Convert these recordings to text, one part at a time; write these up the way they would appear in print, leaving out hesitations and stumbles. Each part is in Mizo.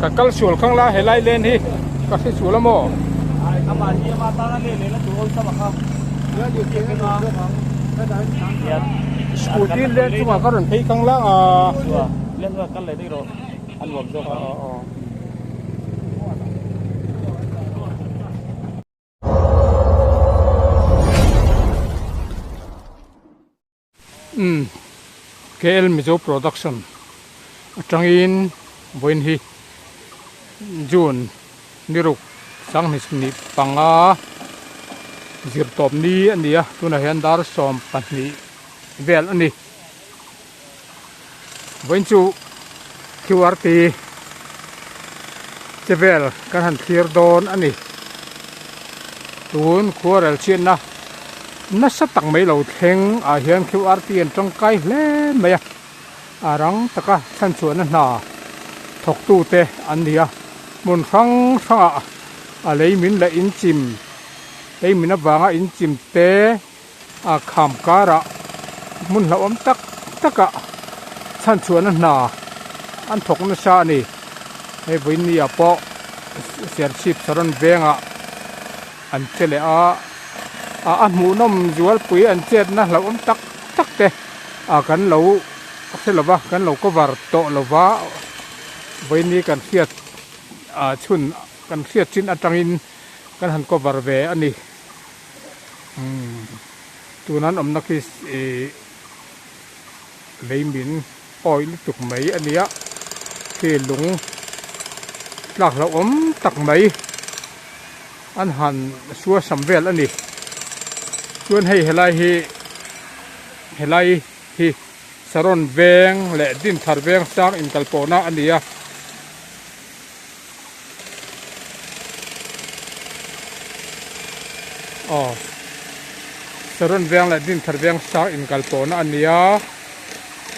Ka kal sual khang la helai len hi ka hre sual a maw? Scooty len chungah ka rawn phei khang lang a. Umm KL Mizo Production atangin vawiin hi June ni ruk sanghnih sawmhnih panga zir tawp ni a ni a tunah hian dar 12 vel a ni vawiin chu QRT che vel kan han thlir dawn a ni tun khuarel chhiatna nasa tak mai lo thleng ah hian QRT an tangkai hle mai a a rang taka chhanchhuahna hna thawk tute an ni a hmun hrang hrangah a lei min leh inchim lei min avanga inchim te A kham karah hmun hlauhawm tak takah chhanchhuahna hna an thawk nasa a ni. Hei vawinia pawh Serchhip Saron vengah an che leh a, a hmuhnawm zualpui an chetna hlauhawm tak tak te ah kan lo hre lova kan lo cover tawh lova vawiini kan hriat ah chhun kan hriat chin atangin kan han cover ve a ni. Umm tuna an awmna khi ihh lei min awih lutuk mai a nia khi lung tlak hlauhawm tak mai an han suasam vel a ni chuan hei helai hi helai hi Saron veng leh Dinthar veng sang inkalpawhna a ni a. Aw Saron veng leh Dinthar veng sang inkal pawhna a ni a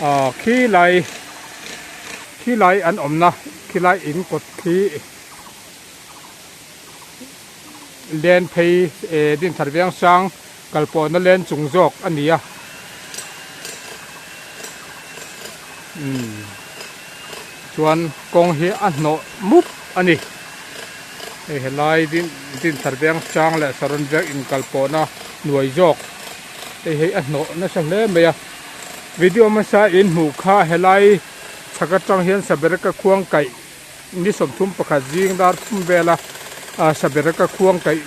ah khilai khilai an awmna khilai in kawt khi len phei eh Dinthar veng sang kal pawhna len chung zawk a ni a umm chuan kawng hi a hnawh mup a ni hei helai din dinthar veng chang leh saron veng inkal pawhna hnuai zawk hei hi a hnawh nasa hle mai a video hmasa in hmuh kha helai chhak atang hian sabereka khuang kaih ni 31 zing dar thum vela ah sabereka khuang kaih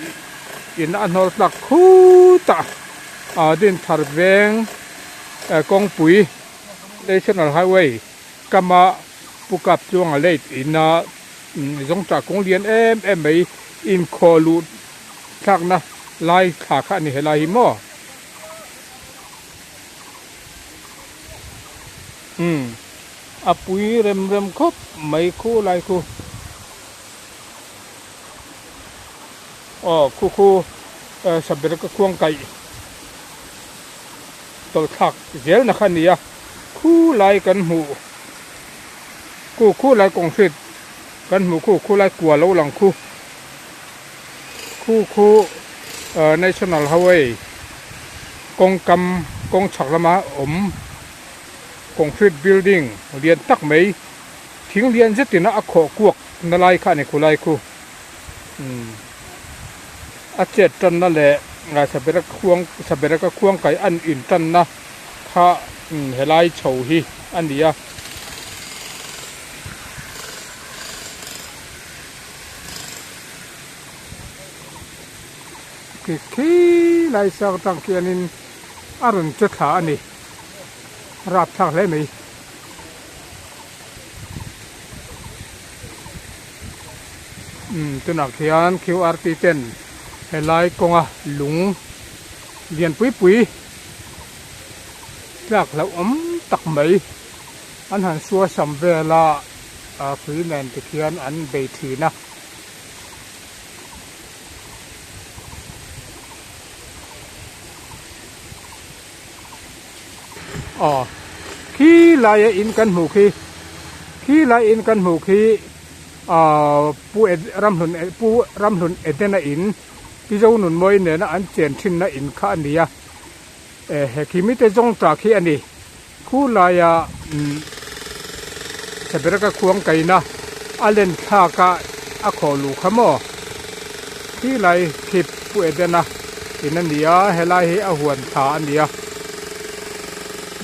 in a hnawl tlak khut a ah dinthar veng kawngpui national highway kama pu kap chuanga late ina zawngtah kawng lian em em mai inkhawh luh thlakna lai thla kha a ni helai hi maw umm a pui rem rem khawp mai khu lai khu aw khu khu sabereka khuang kaih tawlh thlak zel na kha a ni a khu lai kan hmuh khu khu lai concrete kan hmuh khu khu lai kua lo lang khu khu khu ah national highway kawngkam kawng chhak lama awm concrete building lian tak mai thing lian zetin a khawh kuak na lai kha a ni khu lai khu umm a chet tanna leh sabereka khuang sabereka khuang kai an in tanna kha helai chho hi a ni a. Khi khi lai sang tang khianin a rawn che thla a ni rapthlak hle mai. Umm tunah khian QRT ten helai kawnga lung lian pui pui tlak hlauhawm tak mai an han suasam vel a ah hrui nen tikhian an bei thin a. Aw khi laia in kan hmuh khi khi lai in kan hmuh khi ahh pu ramhlun pu ramhlun edena in pi zonunmawi nena an chen thinna in kha a ni a eh he khi mite zawng ta khi a ni khu laia umm sabereka khuang kaina. a len thlak a a khawh luh kha maw khi lai khi pu Edena in a ni a helai hi a huan thla a ni a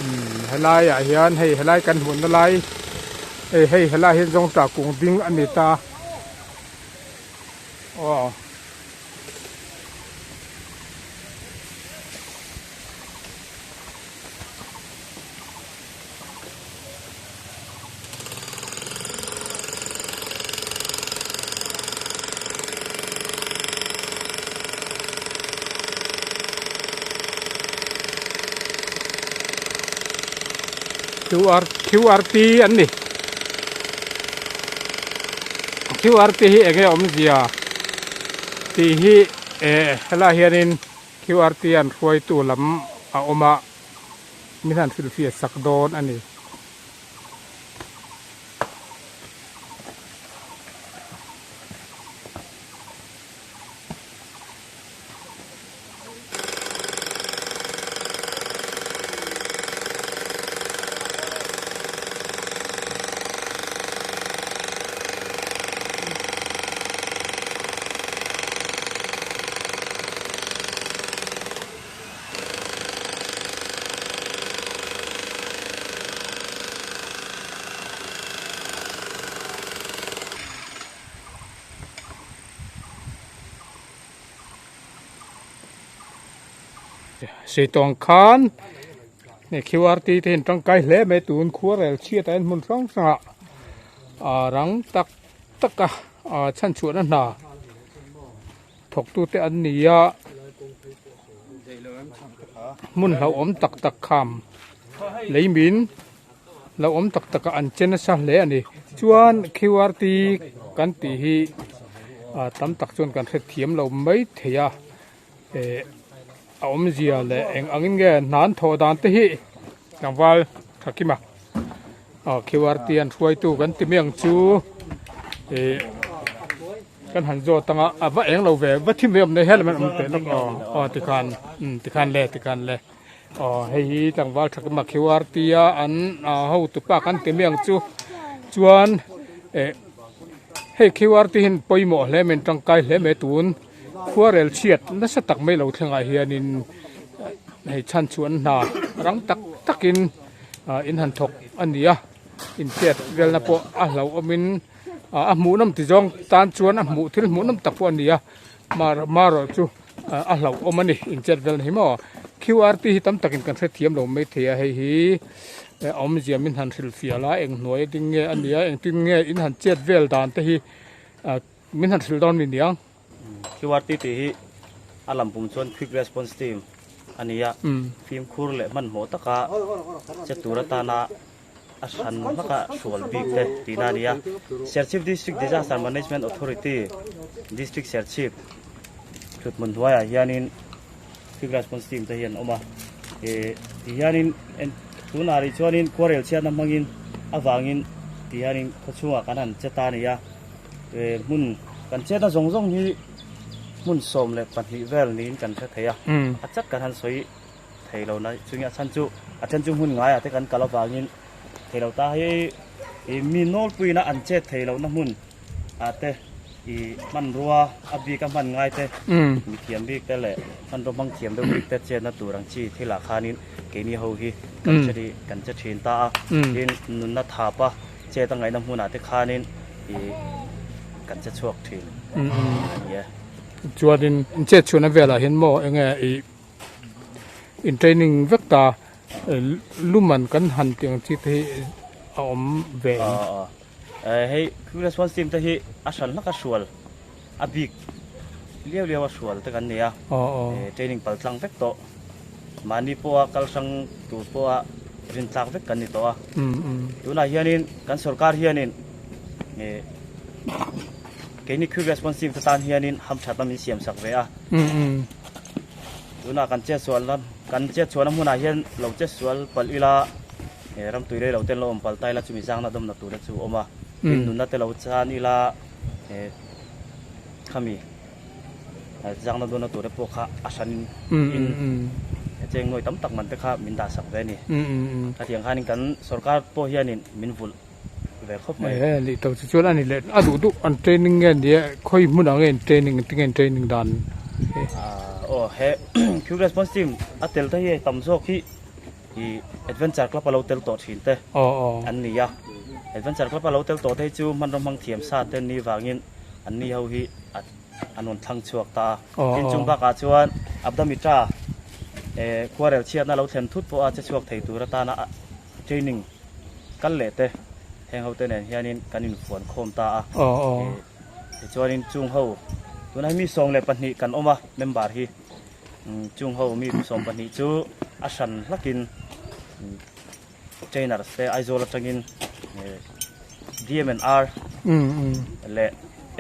umm helai ah hian hei helai kan hmuhna lai hei hei helai hian zawngtah kung ding a ni ta aw. QR QRT an ni QRT hi enge awmzia tih hi eh helaiah hianin QRT an hruaitu lam a awm a. Min han hrilhfiah sak dawn a ni. Seitawng khan QRT te hian tangkai hle mai tun khuarel chhiat ah hian hmun hrang hrang ah ah rang tak tak a ah chhanchhuahna hna. Thawktute an ni a, hmun hlauhawm tak tak kham lei min hlauhawm tak tak ah an che nasa hle a ni. Chuan QRT kan tih hi ah tam tak chuan kan hrethiam lo mai thei a, eh a awmzia leh eng angin nge hna an thawh dan te hi tlangval Thakima ah QRT an hruaitu kan ti mai ang chu eh. Kan han zawt anga a va eng lo ve va thim ve awm nei helmet an awm teh lawk aw aw tikhan umm tikhan le tikhan le aw hei hi tlangval tha kima qrt a an hotu pa kan ti mai ang chu chuan eh hei qrt hi pawimawh hle mai tangkai hle mai tun khuarel chhiat nasa tak mai lo thlengah hianin hei chhan chu an hna rang tak takin ah in han thawk a ni a inpek velna pawh a hlauhawmin. Ah a hmuh nawm ti zawng tan chuan a hmuh thil hmuh nawm tak pawh a ni a mar marawh chu a hlauhawm a ni inchet vel na hi maw qrt hi tam takin kan hrethiam lo mai thei a hei hi a awmzia min han hrilhfiah la eng hnuai a ding nge a nia engtin nge in han chet vel dan te hi ah min han hrilh dawn mi niang. Qrt tih hi a lampum chuan quick response team a ni a fimkhur leh hmanhmawh taka che tur atana a hran hlaka hrual bik te tihna a ni a. Serchhip District Disaster Management Authority District Serchhip thuthmun hnuaiah hianin Quick Response Team te hi an awm a. Ih ti hianin tunah rih chuanin khuarel chhiatna hmangin avangin ti hianin khawchhungah kan han che ta a ni a. Ih hmun kan chetna zawng zawng hi hmun 12 vel niin kan hre thei a. A chat kan han sawi. Thei lo na chungi a chhan chu a then chu hmun ngaiah te kan kal avangin thei lo ta hei ih mi nawlpuiin a an chet thei lohna hmun ah te ih hmanrua a bik a hman ngai te mi thiam bik te leh hmanrua hmang thiam deuh bik te chetna tur ang chi thil ah khanin keini ho hi kan che ri kan che thin ta a tin nunna thap a chet a ngaihna hmunah te khanin ih kan che chhuak thin a ni e. Chuanin chet chhuahna velah hian maw enge ih. In training vek ta luman kan han tih ang chi te hi a awm ve em? Hei quick response team te hi a hran hlak a hrual a bik liau liau a hrual te kan nei a training pal tlang vek tawh mahni pawha kal hrang tur pawha rin tlak vek kan ni tawh a tunah hianin kan sorkar hianin keini quick response team te tan hianin hamthatna min siam sak ve a. Tunah kan chetsual na kan chetsualna hmunah hian lo chetsual palh ila eh ramtui rei lo ten lo awm palh ta ila chumi zangna dawmna tur te chu a awm a tin nunna te lo chan ila eh khami zangna dawnna tur te pawh kha a hran in cheng nuai tam tak man te kha min dah sak ve a ni. Khatiang khanin kan sorkar pawh hianin min vulh. ve khawp mai. E nih to chu chuan ani leh a duh duh an training nge nia khawi hmun ang nge in training tinge in training dan hi. Aw he Quick Response Team a tel te hi hei tam zawk hi ih Adventure Club a lo tel tawh thin te an ni a. Adventure Club a lo tel tawh te hi chu hmanraw hmang thiam sa te an nih vangin an ni ho hi a an rawn thlang chhuak ta a. Tin chung bakah chuan Abdamitra khuarel chhiatna lo thlen thut pawha che chhuak thei tur atana training kal leh te heng ho te nen hianin kan infuan khawm ta a. Tichuanin chung ho tunah hi mi 12 kan awm a member hi chung ho mi 12 chu a hran hlakin trainers te Aizawl atangin DMNR leh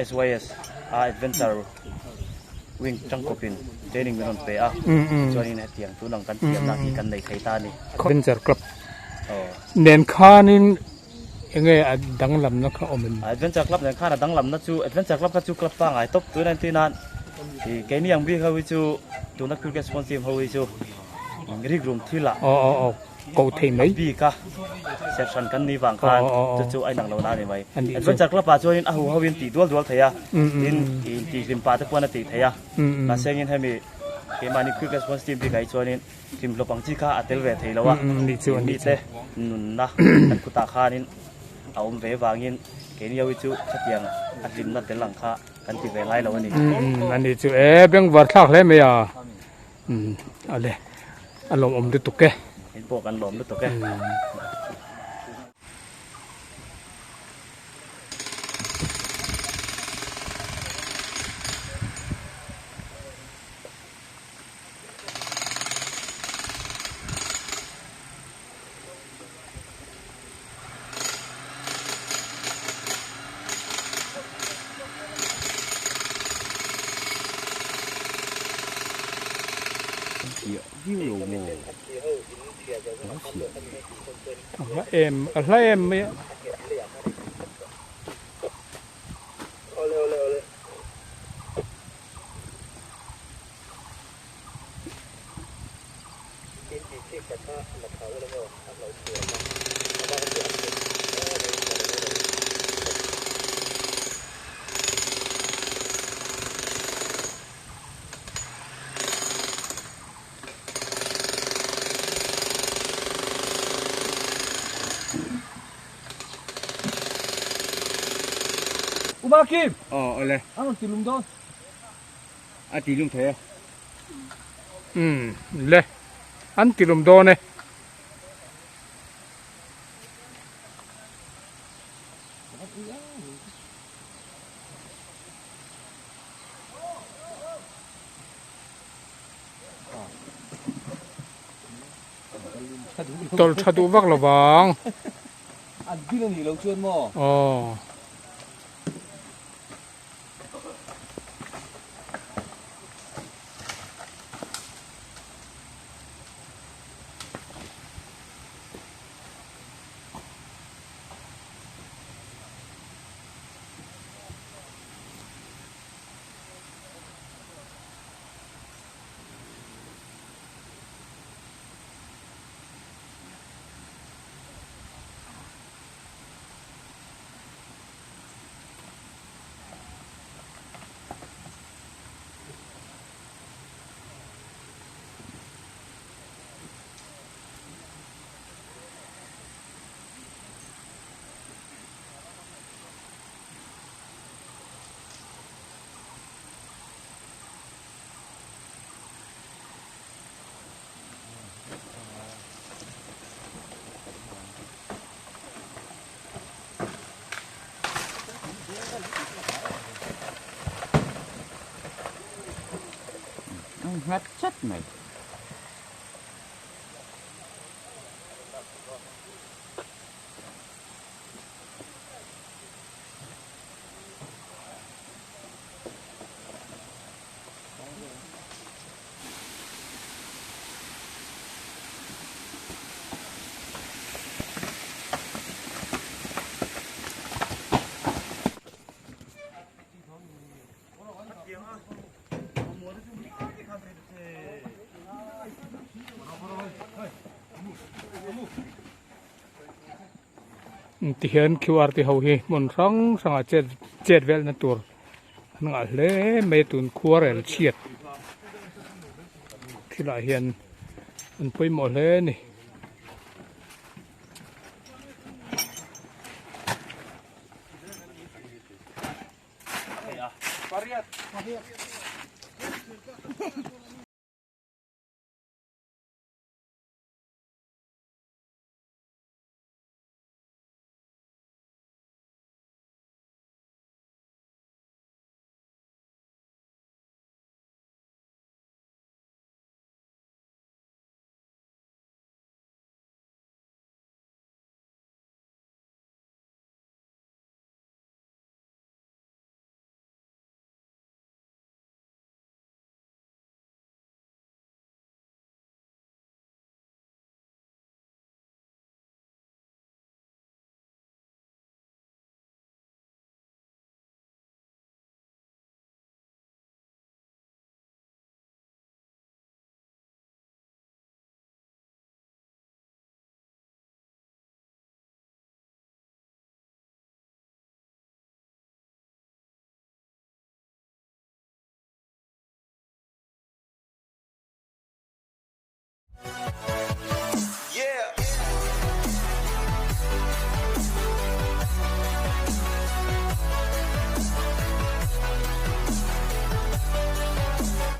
SYS a adventure wing tangkawpin training min rawn pe a chuanin hetiang tun ang kan thiamna hi kan nei thei ta a ni. Adventure club nen khanin enge a danglamna kha awm em? Adventure club nen khan a danglamna chu adventure club kha chu club pangngai tawp tuna entir nan keini ang bik ho hi chu tuna cricket response team ho hi chu rikrum thil ah Ko thei mai. A bik a, serhran kan ni vang khan chu chu a inang lo na a ni mai. Adventure Club ah chuanin a hu ho in tih dual dual thei a, tin in tih hlim pah te pawh an a tih thei a. Mahse engin hemi keimahni Quick Response Team bikah hi chuanin hlim hlawp ang chi kha a tel ve thei lo a, mite nunna kan kutah khanin a awm ve vangin keini ho hi chu khatiang a hlimna tel ang kha kan ti ve ngai lo a ni. A ni chu e, bengvar thlak hle mai a. Ale a lawmawm lutuk e. In pawh kan lawm lutuk e. A hla em a hla em mai a. Umakim! Aw awle. A rawn ti lum dawn. A ti lum thei e. Umm le an ti lum dawn e. Tawlh tha duh vak lo vang. An din a nih loh chuan maw? Aw. Nghat chat mai. Tihian qrt ho hi hmun hrang hrangah chet chet velna tur an ngah hle mai a tun khuarel chhiat thilah hian an pawimawh hle a ni.